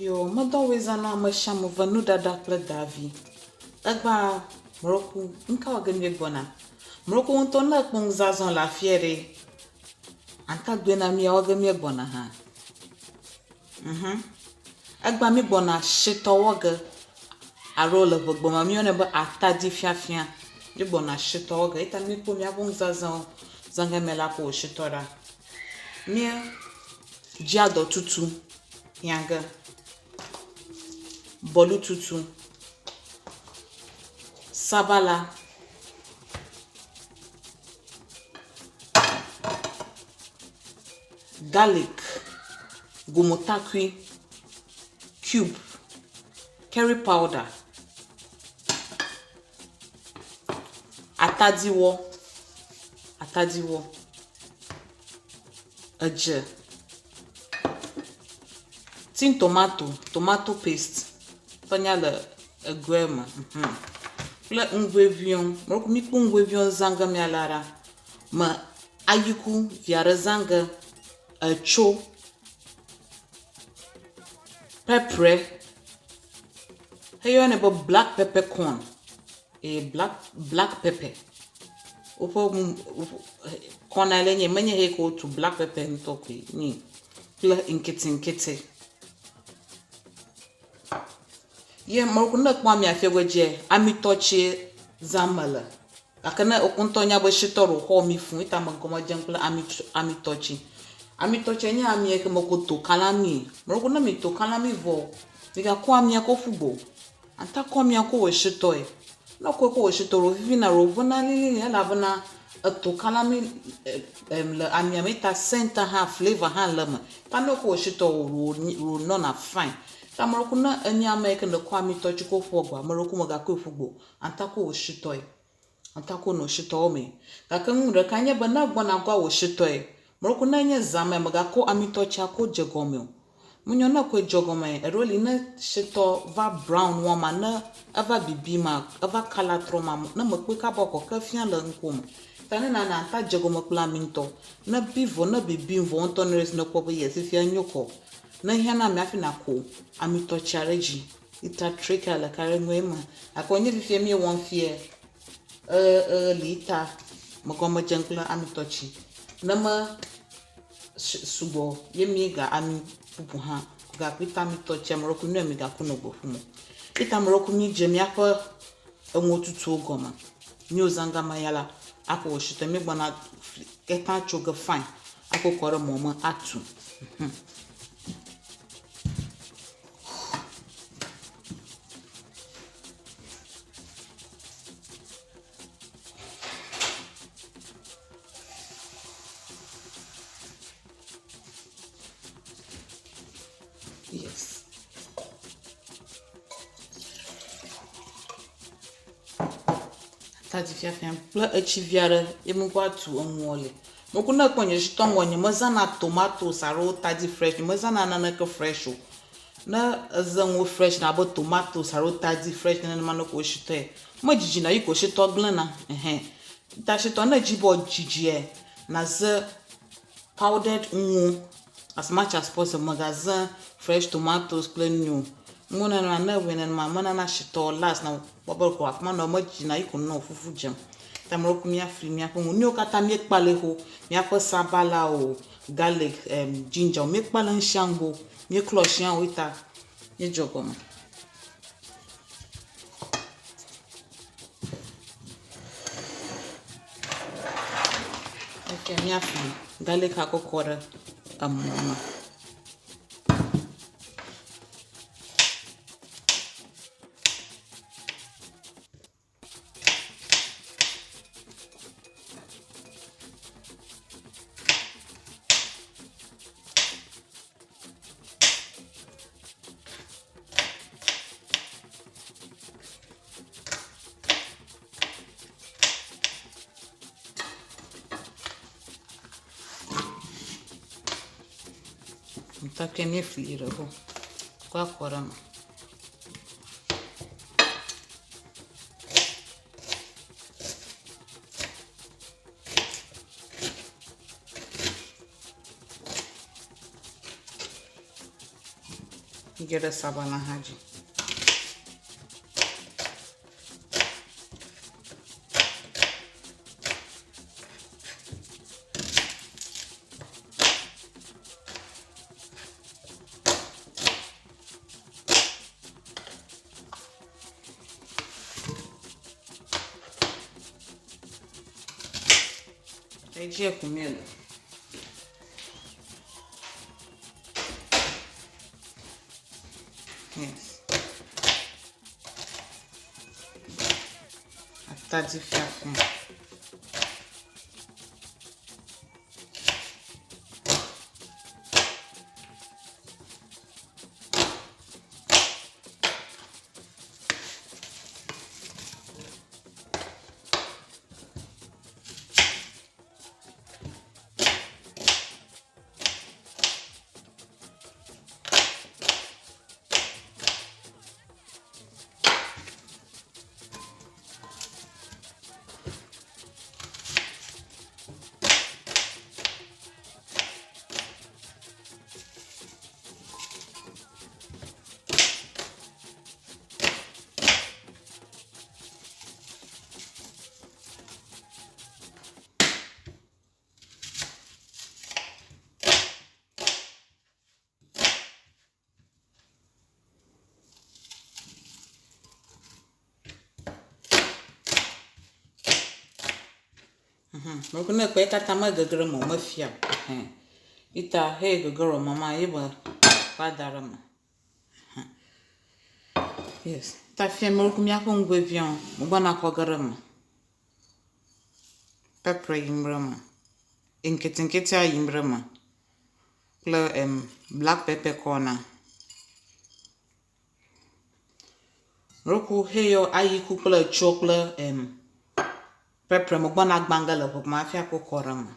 Yoo, medɔ woe zã na amesiame ve nuɖaɖa kple davi. Egbea Morocco, nuka wɔ ge míegbɔna? Morocco ŋutɔ ne ekpɔ nuzazã le afia ɖe, anta gblɔe na mía wɔ ge míegbɔna hã. Mhm. Egbea mígbɔna shitɔ wɔ ge alo le ʋegbe me míeyɔnɛ be atadi fiafia. Míegbɔna shitɔ wɔ ge eya ta míekpɔ míaƒe nuzazãwo zã ge mía la kɔ wɔ shitɔ ɖa. Mía dzia dɔ tutu hiã ge, bɔlututu, sabala, galik, gumotakui, cube, curry powder, atadiwɔ, atadiwɔ, edze, tin tomato, tomato paste ƒe nya le egoe me mhm kple nuŋeŋewo. Míkpɔ nuŋeŋewo zã ge míalea ɖa me ayiku vi aɖe zã ge, etso, peprɛ heyɔnɛ be black pepper corn eye black black pepper woƒe nu corn le nye menye xeye ke wotu black pepper ŋutɔ koe nyi kple ŋketeŋkete. Ye ne ekpɔ amia fia godzi amitɔtsie zãm mele. Gake ne wò ŋutɔ nya be shitɔ ɖe wòxɔ mi fũu ta me gɔme dzem kple ami amitɔtsi. Amitɔtsi nye ami yi ke mekɔ tokalami. Meɖo ne mi tokalami vɔ migakɔ amia kɔ ƒu gbe o. Ate akɔ amia kɔ wɔ shitɔe. Ne ekɔe kɔ wɔ shitɔe wòvivina wòʋẽna lilili elabena etokalami le amia me ta scent hã flavour hã le eme. Ta ne ekɔ wɔ shitɔ wònɔna fine. Ta ame ɖe ne enye ame yi ke nèkɔ amitɔtsi kɔ ƒua gbea, ame ɖe megakɔe ƒu gbe o. Atako wò shitɔe. Atako nɔ shitɔwo me. Gake nu ɖeka nye be ne egbɔna kɔ wò shitɔe, mlɔku ne enye zã me mègakɔ amitɔtsia ko dze gɔme o. Menyo ne ekɔe dze gɔme eɖewo li ne shitɔ va brown wɔma ne eva bibi ma eva kala trɔ ma ne mekpɔe kaba o kɔ ke fia le ŋkuwò me. Ta ne nana ata dze gɔme kple ami ŋutɔ. Ne bi vɔ ne bibim vɔ ŋutɔ ne nekpɔ be yes fifia enyo kɔ. Ne ehiã na ami hafi nàko amitɔtsia ɖe edzi. Lita trika le ka ɖe ŋue ma. Gake wònye fifia mi wɔm fia e e lita megɔme dzem kple amitɔtsi. Ne me sugbɔ ye mi ga ami bubu hã gakpe ta amitɔtsi ame ɖokui nue mi gaku no gbe ƒum o. Ita ame ɖokui mi dze miaƒe enuwo tutuwo gɔme. Mi wo zã gama ya la ako wɔ shitɔ mi gbɔna ketã tso ge fine ako kɔ ɖe mɔ me atu. Mhm. Yes. Atadi fiafia kple etsi vi aɖe ye mekɔ atu enuɔ le. Meku ne ekpɔ nye shitɔ ŋgɔ nyemezãna tomatoes alo tadi fresh, nyemezãna naneke fresh o. Ne eze nuwo fresh abe tomatoes alo tadi fresh nenema ne ko shitɔe, medzidzina yi ko shitɔ gblẽna ehɛ. Ta shitɔ ne edzi be wòadzidzie, naze powdered nuwo as much as possible. Mègaze fresh tomatoes kple nu o. Nuwo nenema ne ewɔe nenema menana shitɔ last na wò kpɔ be ko afi ma nɔ medzidzina yi ko nɔ fufu dzem. Ta ame ɖewo míafli míaƒe nu. Nuyiwo katã míekpa li xoxo, míaƒe sabala o, garlic, ginger o, míekpa le nu sia nu xoxo. Míeklɔ shia o ta míedze egɔme. Eke míafli garlic akɔ kɔ ɖe emɔ me. Ŋutake míefli ɖe go kɔ akɔ ɖe eme. Míge ɖe sabala hã dzi. Edzi ku míele. Yes. Atadi fiafia. Meku ne kpe katã megegre me o, mefia o. Ɛhɛn. Ita heye gegre o mama ye be va da ɖe eme. Yes. Ta fia meku míaƒe ŋuveviawo. Megbɔna kɔ ge ɖe eme. Pepper yim ɖe eme. Ŋketeŋketea yim ɖe eme kple em black pepper kɔna. Roku heyɔ ayiku kple etso kple em pepper megbɔna gbã ge le ʋume hafi akɔ kɔ ɖe eme.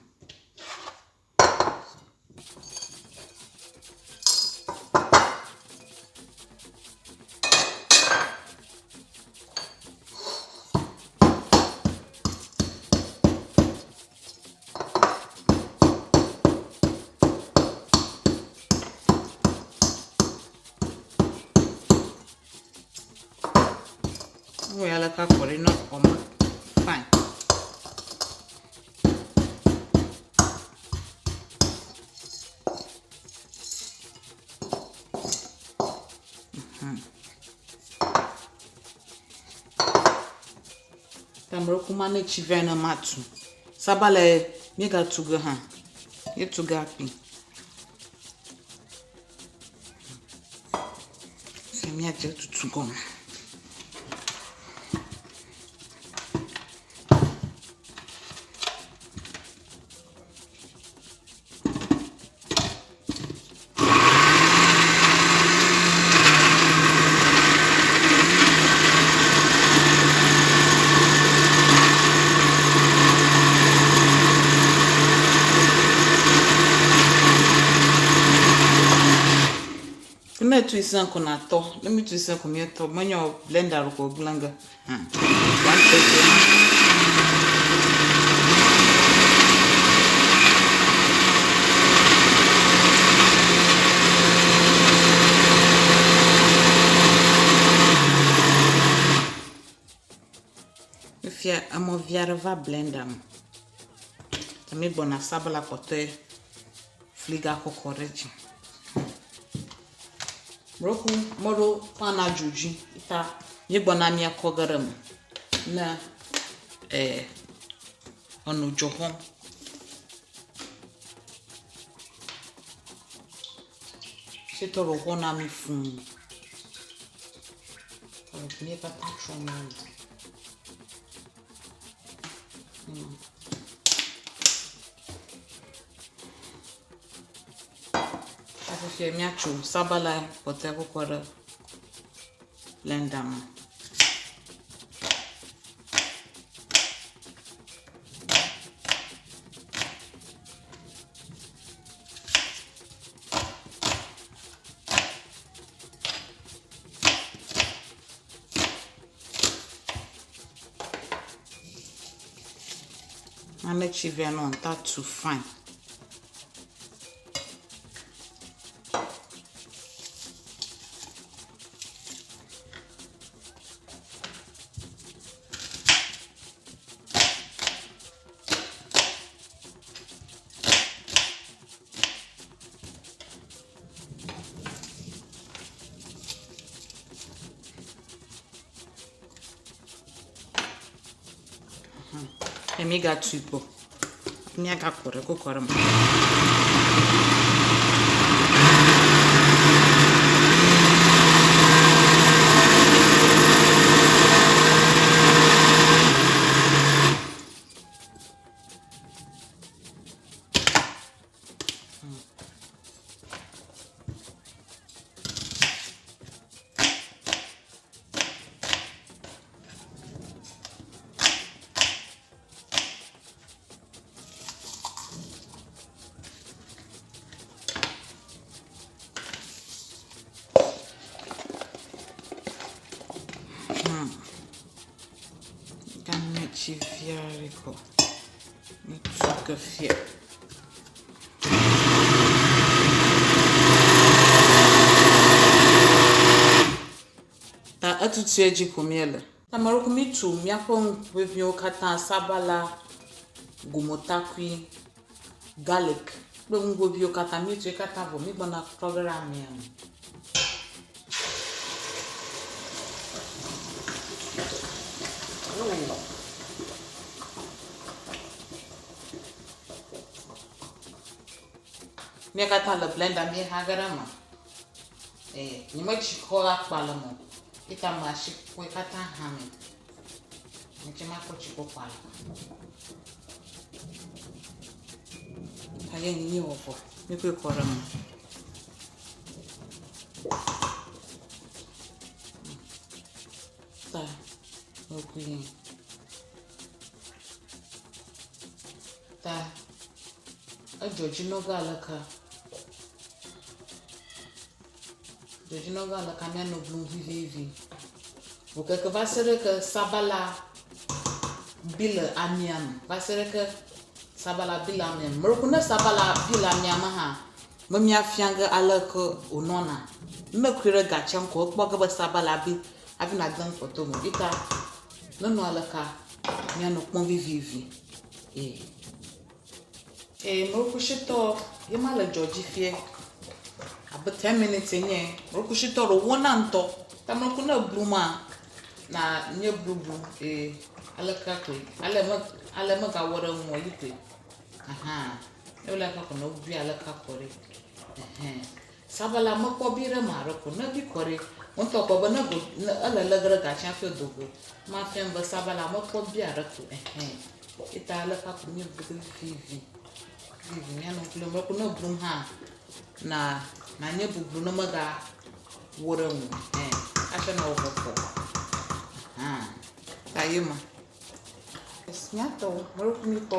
Ewɔ ya leke akɔ ɖi ne xɔme fine. Tameɖoku ma ne tsi vɛ ne matu. Sabala míegatu ge hã. Míetu ge akpi. Se míadze tutu gɔme. Ne etu sẽ ko natɔ, ne metu sẽ ko míetɔ, menye blender ko gblẽ ge. Hmm. One second. Fifia emɔ vi aɖe va blender me. Mi gbɔna sabala kpɔtɔe fli gakɔkɔ ɖe edzi. Mɔɖoku mɔɖo pana dzo dzi ta míegbɔna amia kɔ ge ɖe eme ne e eno dzo xɔm. Fitɔ ɖewo xɔna ami fũu. Mí katã trɔ mía me. Fifia míatso sabala kpɔtɔe kɔkɔ ɖe blender me. Ame tsi via nɔ ŋta tu fine. Ne míegatui gbɔ, míagakɔ ɖe kokɔ ɖe me. Game tsi vi aɖe kɔ. Ŋutsu ke fia. Ta etutue dzi ko míele. Ame aɖewo ko mítu míaƒe nu ʋeʋĩwo katã, sabala, gumetakui, galik kple nu ʋeʋĩwo katã. Míetui katã vɔ mígbɔna trɔ ge ɖe amia me. Mía katã le blɛnda míexa ge ɖe eme. Ee, nyemetsi kɔ la kpa le eme o. Ye ta me asi kɔe katã hã me. Metse makɔ tsi kɔ kpa le. Ta ye míewɔ vɔ. Míkɔe kɔ ɖe eme. Ta mekui. Ta edzɔ dzi na wo be aleke. Edzɔ dzi na wo be aleke míanɔ blum vivivi. Ŋukeke va se ɖe ke sabala bi le amia me. Va se ɖe ke sabala bi le amia me. Meɖo ne sabala bi le amia me hã, me míafia ge aleke wònɔna. Ne mekui ɖe gatsia ŋu ko ekpɔ ge be sabala bi hafi nàde nu kpɔtɔ me. Yi ta nenɔ aleka míanɔ kpɔm vivivi. Ee. Ee, mɔlikushitɔ ye ma le dzɔ dzi fie. Abe ten minutes enye. Mɔlikushitɔ ɖe wona ŋutɔ. Ta mɔliku ne eblu ma, na nye blublu ee aleke koe. Ale me ale megawɔ ɖe ŋuwò yi koe. Ahan. Ne wole aleke ko ne wobui aleke kɔ ɖi. Ɛhɛn. Sabala mekpɔ bi ɖe eme haɖe ko. Ne bi kɔ ɖi, wò ŋutɔ kpɔ be ne go ne ele lé ge ɖe gatsi hafi do go. Mafia be sabala mekpɔ bi haɖe ko. Ɛhɛn. Eyi ta ale ƒe aku míebu ɖe vivi vivi míanɔ ŋku lém. Ne eblum hã na nanye bublu ne mega wó ɖe ŋu o. Ɛhɛn hafi nɔ vɔvɔ. Ahan ta ye ma. Míatɔwo meɖo míkpɔ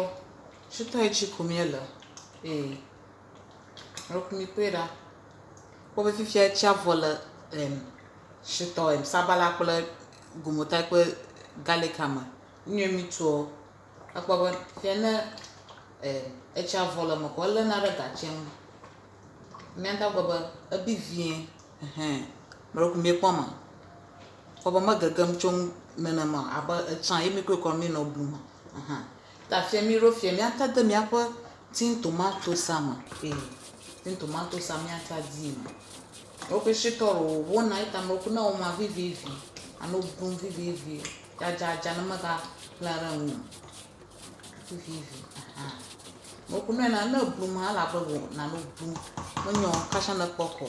shitɔ yi dzi ko míele eye meɖo míkpɔe ɖa. Kpɔ be fifia tsia vɔ le shitɔ sabala kple gomota kple galika me. Nu ye mítuɔ, ekpɔ be fia ne etsia vɔ le eme ko eléna ɖe gatsia ŋu. Mía ŋutɔ agblɔ be ebi vie ɛhɛn meɖe míekpɔ eme. Kpɔ be megegem tso ŋu nenema o abe etsã ye míkɔe kɔ míenɔ blum o ɛhɛn. Ta fia míɖo fia míate de míaƒe tin tomatosia me ee tin tomatosia míate dee me. Woƒe shitɔ ɖewo wona ye ta meɖe ne woma vivivi alo blum vivivi. Dzadzadza ne megaklẽ ɖe ŋu o. Vivivi ahan. Meku nɛ na ne eblum hã ele abe wò nano blum. Menyo kasha ne kpɔ kɔ.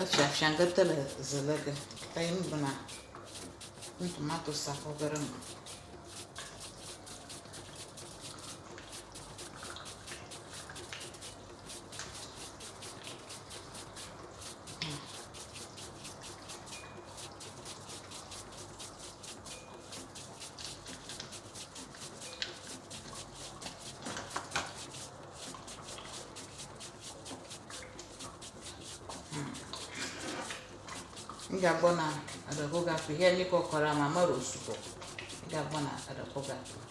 Efiafia ge te le ze le ge. Ta ye nuɖuna nu tomatosi kɔ ge ɖe eme. Ŋgagbɔna eɖe ko gakui xe mi kɔkɔ ɖe ama meɖo sugbɔ. Ŋgagbɔna eɖe ko gakui.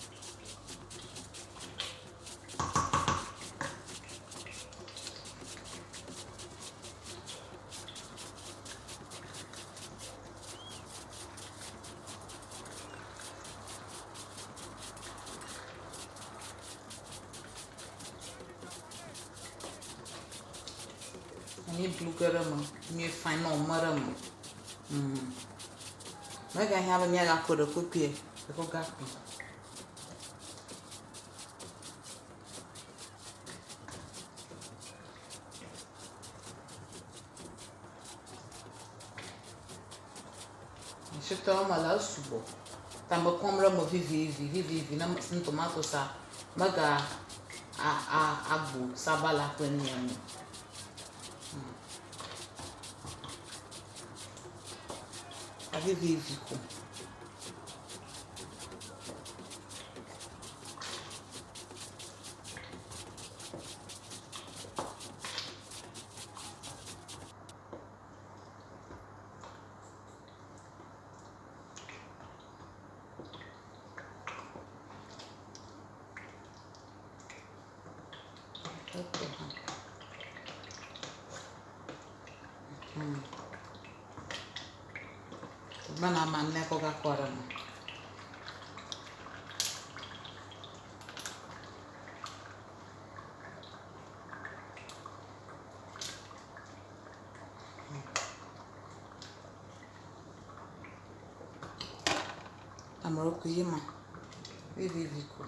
Anyi blu ge ɖe eme, nyuie fine ne wòme ɖe eme. Megahiã be míagakɔ ɖe kpukpuie, ɖeko gakui. Shitɔ me le esugbɔ. Ta mekɔm ɖe eme vivivi vivivi ne tin tomatosia mega a a agbo sabala kple nuya me o. Vivivi ko. Bena amamlɛ kɔ gakɔ ɖe eme. Ame ɖokui ye ma. Vivivi ko.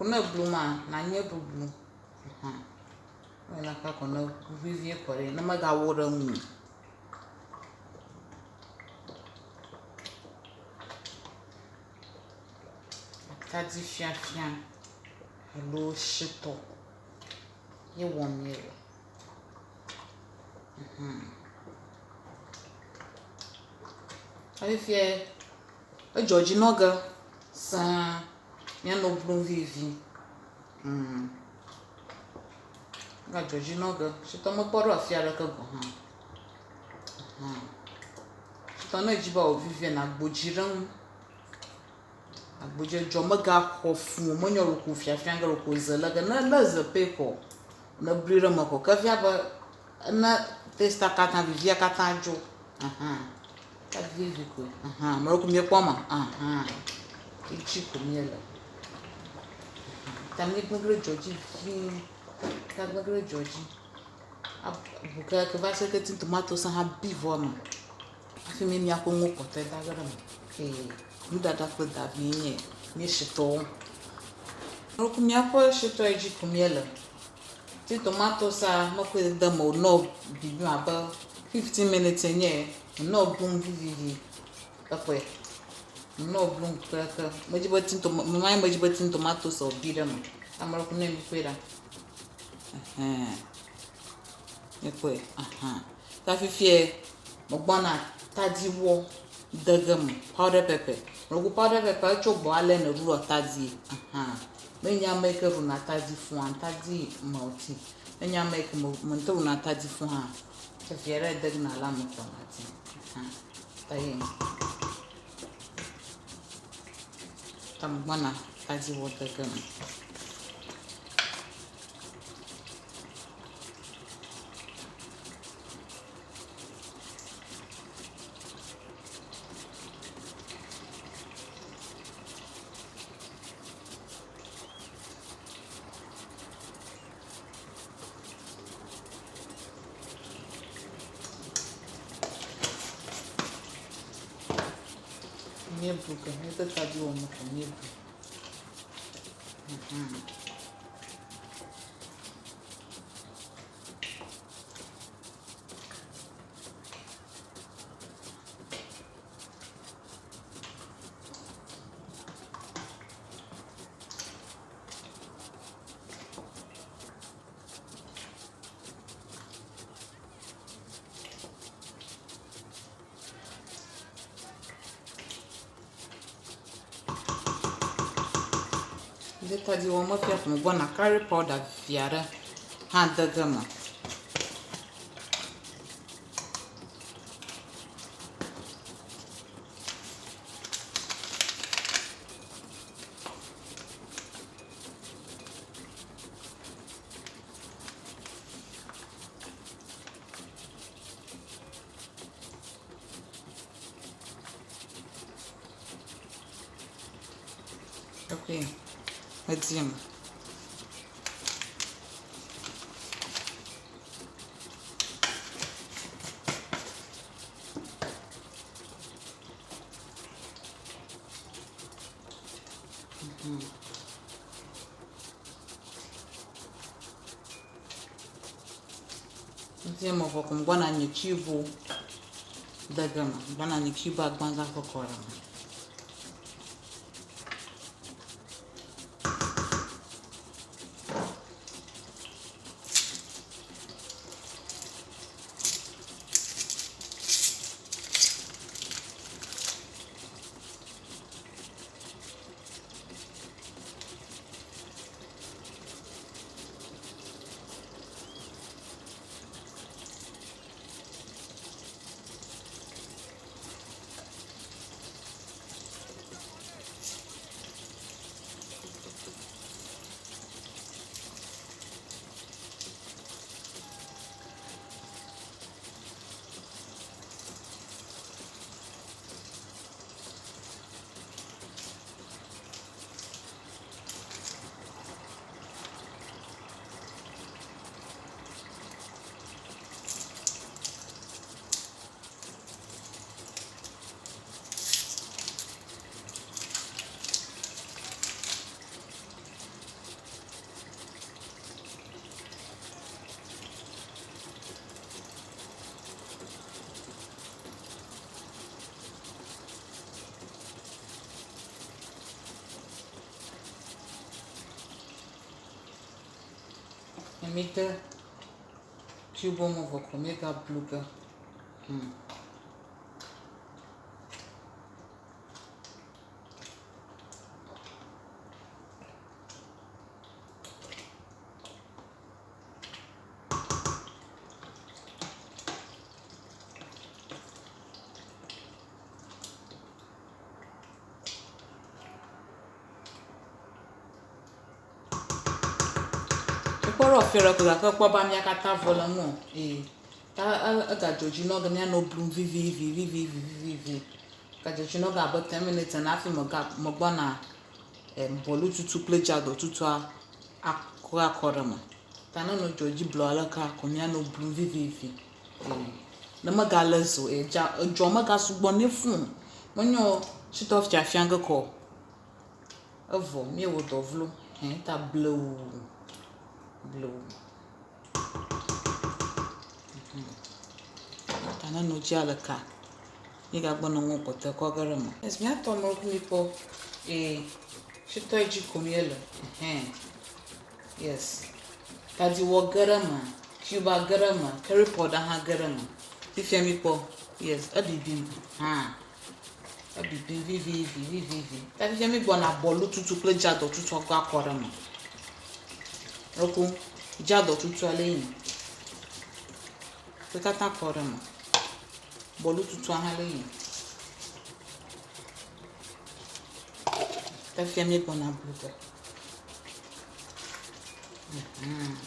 Ne eblu ma, nanye bublu. Hã. Ne kɔ ne vivie kɔ ɖi ne megawó ɖe ŋu o. Atadi fiafia alo shitɔ ye wɔm míele. Fifia edzɔ dzi nɔ ge sãa míanɔ blum vivi. Edzɔ dzi nɔ ge. Shitɔ mekpɔ ɖo afi aɖeke gɔ̃ hã o. Shitɔ ne edzi be wòavivia, nàgbo dzi ɖe eŋu. Agbodze dzɔ megaxɔ fũu o, menye ɖeko fiafia ge ɖeko ze le ge. Ne ele ze pɛ ko ne eblui ɖe eme ko ke efia be ena tastia katã, vivia katã dzo. Ahan evivi koe. Ahan ame ɖe míekpɔ ema ahan edzi ko míele. Ta míegblẽ ɖe dzo dzi vie. Ta gblẽ ɖe dzo dzi. Ŋu ke va se ke tomatosi hã bi vɔ eme. Hafi mi miaƒe nuwo kpɔtɔe da ge ɖe eme. Eye nuɖaɖa kple davi nye mía shitɔwo. Ɖeko míaƒe shitɔ yi dzi kum míele. Tin tomatosia mekɔe de eme wònɔ bibim abe 15 minutes enye wònɔ blum vivivi. Ekpɔe. Wònɔ blum kekeake. Medzi be tin toma mema medzi be tin tomatosia wòbi ɖe eme. Ame ɖe ko ne mikpɔe ɖa. Ɛhɛn. Mikpɔe. Ahan. Ta fifiɛ megbɔna tadiwɔ de ge me, powder pepper. Meku powder pepper etso gbɔ ale ne ɖua tadi. Ahan. Menye ame yi ke ɖuna tadi fũa, tadi me wòti. Menye ame yi ke me ŋutɔ ɖuna tadi fũ hã. Evia ɖe de ge na la me kɔ nati. Ahan. Ta ye. Ta megbɔna tadiwɔ de ge me. Míeblu ke, míede tadiwɔ me ko míeblu. Ŋde tadi wɔm mefia ko megbɔna curry powder vi aɖe hã de ge eme. Okay, medim. Ŋdi me vɔ ko megbɔna nye tsiʋu de ge me. Gbɔna nye tsiʋu agbã ge akɔ kɔ ɖe eme. Ne míde cube me vɔ ko míegablu ge. Hmm. Ekpɔ ɖe fiɔ ɖe ko gake ekpɔ be amea katã vɔ le eŋu o. Ee ta egadzɔ dzi na wo be míanɔ blum vivivi vivivi vivivi. Gadzɔ dzi na wo abe ten minutes ene hafi mega megbɔna bɔlututu kple dzadɔtutua akɔ akɔ ɖe eme. Ta ne enɔ dzɔ dzi blɔ aleka ko míanɔ blum vivivi. Ee ne megale zo edza edzoa megasugbɔ nɛ fũu o. Menyo shitɔ fiafia ge kɔ o. Evɔ míewɔ dɔ vlo hɛn ta blewu blewu. Ta ne nɔ dzi aleka míegagbɔ nɔ ŋu kpɔtɔe kɔ ge ɖe eme. Esi míatɔ nɔ míkpɔ ee shitɔ dzi ko míele hɛn yes. Tadiwɔ ge ɖe eme, cuba ge ɖe eme, curry powder hã ge ɖe eme. Fifia míkpɔ yes ebibim hã. Ebibim vivivi vivivi. Ta fifia mígbɔna bɔlututu kple dzadɔtutua kɔ akɔ ɖe eme. Eku dzadɔtutua le yi. Wo katã kɔ ɖe eme. Bɔlututua hã le yi. Ta fifia míegbɔna blu ge. Mhm.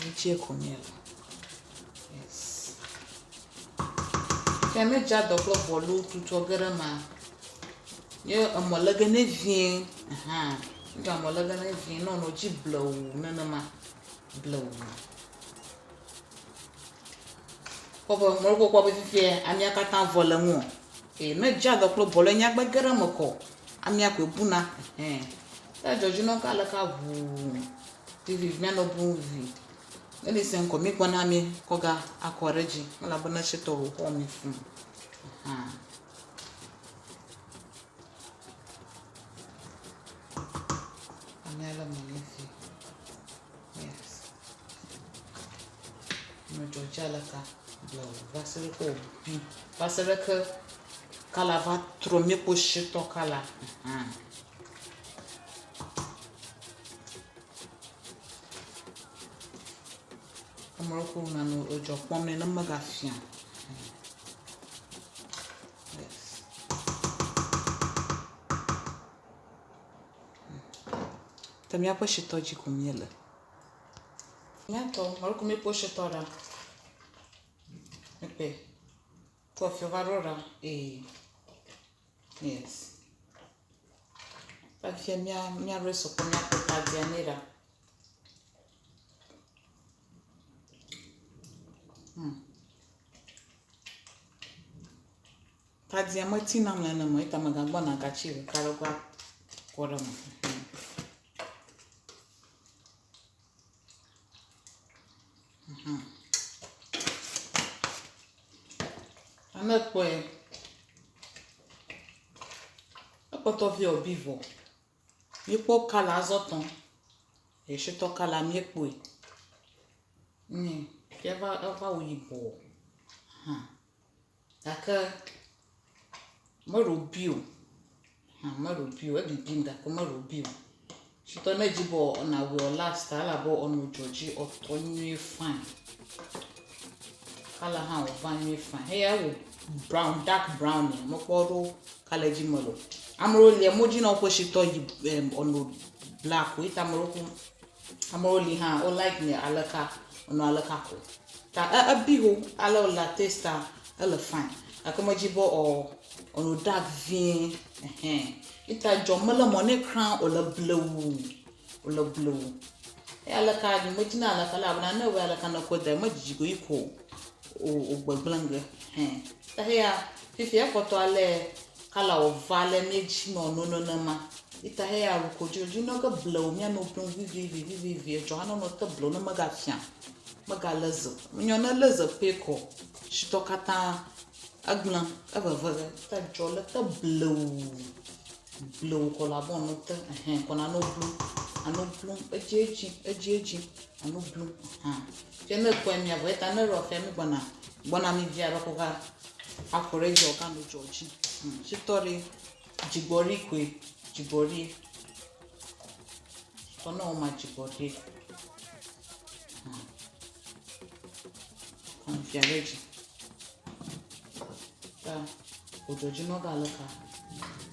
Ŋutie ko míele. Yes. Ke ne dze dɔ kple bɔlu tutɔ ge ɖe emea, ye emɔ lé ge nɛ vie hã. Ŋutsu emɔ lé ge nɛ vie ne wònɔ edzi blewu nenema blewu. Kpɔ be mɔlukpɔkpɔ kpɔ be fifia amea katã vɔ le ŋuwò. Eye ne edze dɔ kple bɔlua nyagbe ge ɖe eme kɔ amea koe buna ehɛ. Ne edzɔ dzi na wo aleke ʋuu vivivi míanɔ bum vivi. Ne li se ŋkɔ mígbɔna mí kɔ ga akɔ ɖe edzi elabena shitɔ wòxɔ mí fũu hã. Amea le me ne fi. Yes. Me dzɔdzɔ aleka blewu va se ɖe ke wòbi va se ɖe ke kala va trɔ míekpɔ shitɔ kala. Hã. Ame ɖe ko nanɔ edzɔ kpɔm nɛ ne megafia o. Yes. Te míaƒe shitɔ dzi ko míele. Míatɔ, ame ɖe ko míekpɔ shitɔ ɖa. Míekpɔe. Kɔfi va ɖo ɖa. Ee. Yes. Fifia mía míaɖo sɔ kple míaƒe tadia nɛ ɖa. Tadia meti nam le ene me eya ta megagbɔna gatsi ɖeka ɖe va kɔ ɖe eme. Ame kpɔe. Ekpɔtɔ vie wòbi vɔ. Míekpɔ kala azɔ tɔ. Eshitɔ kala míekpɔe. Nyi eva eva wɔ yibɔ hã. Gake meɖo bi o. Hã meɖo bi o. Ebibim gake meɖo bi o. Shitɔ ne edzi be nawɔe last elabe enu dzɔ dzi etɔ nyuie fine. Kala hã wòva nyuie fine. Eya ewɔ brown dark brown mekpɔ ɖo kala dzi mele o. Ame ɖewo lia womedzina woƒe shitɔ yi em eno black o. Eyi ta ame ɖewo ame ɖewo li hã wo like nɛ aleka enɔ aleka ko. Ta e ebi ho ale wòle taste ele fine. Gake medzi be ɔ eno dark vie ehɛn. Eyi ta dzɔ mele mɔ nɛ kura wòle blewu wòle blewu. Eya aleka nyemedzina aleka elabena ne ewɔe aleka ne ekɔe da ɖi medzidzi go yi ko o wògbegblẽ ge hɛn. Ta eya fifia ekpɔtɔ ale kala wòva ale míedzi nɔ no nenema. Eyi ta eya wòko dzi dzi nɔ ge blewu míanɔ blum vivivi vivivi edzɔ hã nenɔ te blewu ne megafiã megalé ze o. Nyɔ ne elé ze pɛ ko shitɔ katã egblẽ eveve ge. Ta dzɔ le te blewu blewu kɔ le abɔ nɔ te ehɛn kɔ nanɔ blum anɔ blum edziedzi edziedzi anɔ blum hã. Ke ne ekpɔe mia vɔ eya ta ne eɖɔ fia mi gbɔna gbɔna mi via ɖe ko va aƒo ɖe edzi wòga nɔ dzɔ dzi. Shitɔ ɖe dzigbɔɖi koe dzigbɔɖi. Tɔ ne woma dzigbɔɖi. Kɔ via ɖe dzi. Ta wòdzɔ dzi nɔ gale ka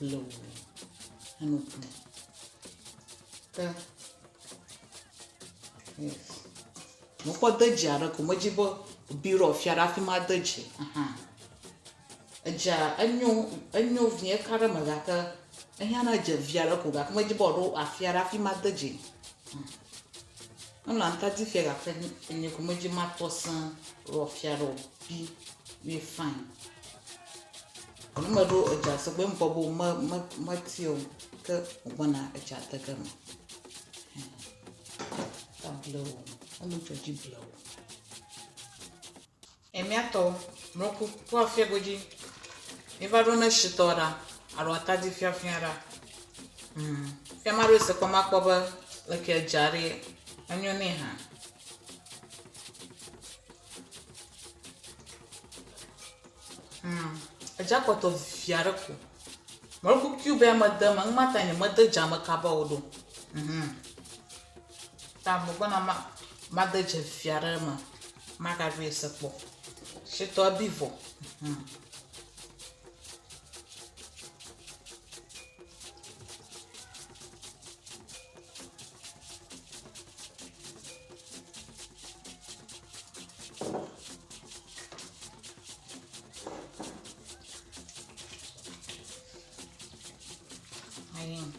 le wò enu kum. Ke yes. Mekpɔ de dzi aɖe ko medzi be bi ɖe fia ɖe afi ma de dzi. Aha. Edzea enyo enyo vie eka ɖe eme gake ehiã ne edze vi aɖe ko gake medzi be wòaɖo afi aɖe hafi made dzi. Elã atadi fia gake nye ko medzi matɔ sẽ ɖo afi aɖe o bi ye fine. Ne meɖo edzea sɔgbe mekpɔ be me me meti o ke megbɔna edzea de ge eme. Able o, ele dzɔ dzi ble o. Emiatɔ mlɔku kpɔ afia godzi. Míva ɖo ne shitɔ ɖa alo atadi fiafia ɖa. Hmm. Fia ma ɖo se kpɔ makpɔ be leke dza ɖe enyo nɛ hã. Hmm. Edza kpɔtɔ via ɖe ko. Mlɔku cube ya mede me ŋma ta nye mede dza me kaba o ɖo. Mhm. Ta megbɔna ma made dze via ɖe eme. Magaɖoe se kpɔ. Shitɔ ebi vɔ. Hmm. Ayin.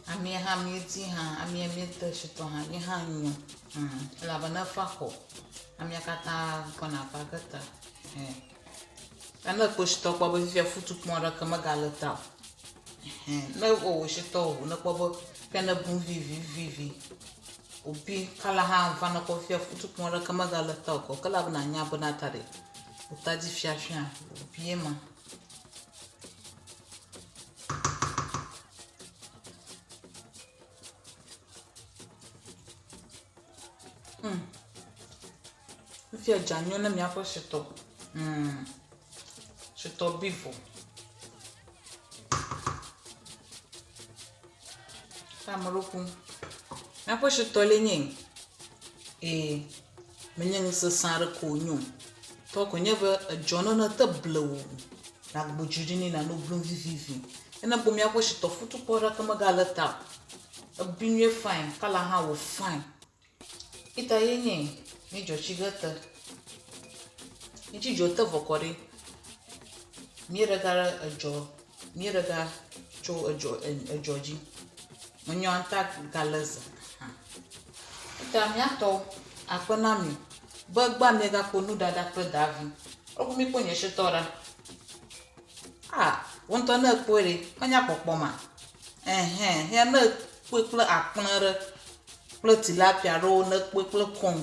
Amia hã míedi hã, amia míede shitɔ hã, ye hã nyo. Hmm, elabena efa xɔ. Amia katã gbɔna va ge ta. Hɛ. Ta ne ekpɔ shitɔ kpɔ be fifia futukpɔ aɖeke megale ta o. Hɛ. Ne ewɔ shitɔ o, ne kpɔ be fifia ne bu vivivivi. Wòbi kala hã va ne kpɔ fifia futukpɔ aɖeke megale ta o. Ke elabena anya bena ta ɖe. Wòtadi fiafia, wòbi ema. Hmm. Fifia dza nyo ne miaƒe shitɔ. Hmm. Shitɔ bi vɔ. Ke ame ɖewo ku. Miaƒe shitɔ le nye. Ee. Menye nu sesẽ aɖe ko wònye o. Tɔ ko nye be edzɔ ne nete blewu nàgbo dzi ɖi nɛ nàno blum vivivi. Ne nekpɔ míaƒe shitɔ futukpɔ aɖeke megale ta o. Ebi nyuie fine, kɔla hã wɔ fine. Ita ye nye míedzɔ tsi ge te. Míetsi dzo te vɔ kɔ ɖi. Míeɖe ga ɖe edzɔ, míeɖe ga. tso edzɔ edzɔ dzi. Menyɔ ŋta gale ze hã. Eta míatɔwo akpe na mi be gbea miegakpɔ nuɖaɖa kple davi. Eku mikpɔ nye shitɔ ɖa. Ah, wò ŋutɔ ne ekpɔe ɖe, menya kpɔkpɔ ma. Ɛhɛn, ya ne ekpɔe kple akplẽ ɖe kple tilapia ɖewo ne ekpɔe kple kɔn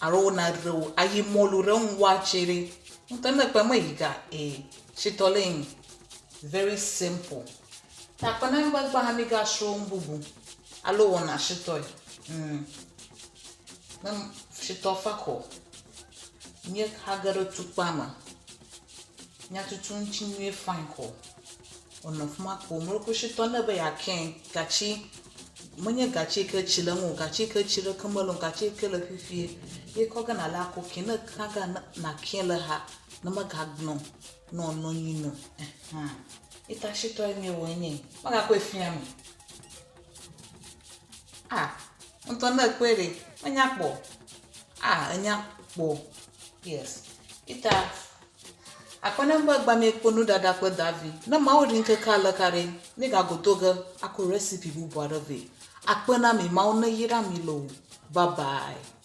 alo wona ɖe wò ayi mɔlu ɖe ŋu woatse ɖe. Ŋutɔ ne ekpɔe meyi ga ee, shitɔ le nyi. Very simple. Ta akpe na mi be egbea hã migasrɔ̃ nu bubu alo wɔna shitɔe. Mm. Ne shitɔ fa kɔ, míexa ge ɖe tukpa me. Míatutu ŋuti nyuie fine kɔ. Wònɔ fi ma kpo. Mlɔkushitɔ ne be yeakɛ gatsi, menye gatsi yi ke tsi le eŋu o, gatsi yi ke tsi ɖeke mele eŋu o, gatsi yi ke le fifie ye kɔ ge nàle akɔ kɛ. Ne èka ga nàkɛ le exa ne megagblẽ o, ne wòanɔ anyi nɔ ehã. Ye ta shitɔ ye míewɔe nɛ. Megakɔe fia mi. Ah, ŋutɔ ne èkpɔe ɖe, menya kpɔ o. Ah, enya kpɔ. Yes. Ita akpe ne be gba miekpɔ nuɖaɖa kple davi. Ne Mawu ɖi ŋkeke ale ka ɖe, míegago do ge ako recipe bubu aɖe vɛ. Akpe na mi, Mawu neyra mi loo. Bye bye.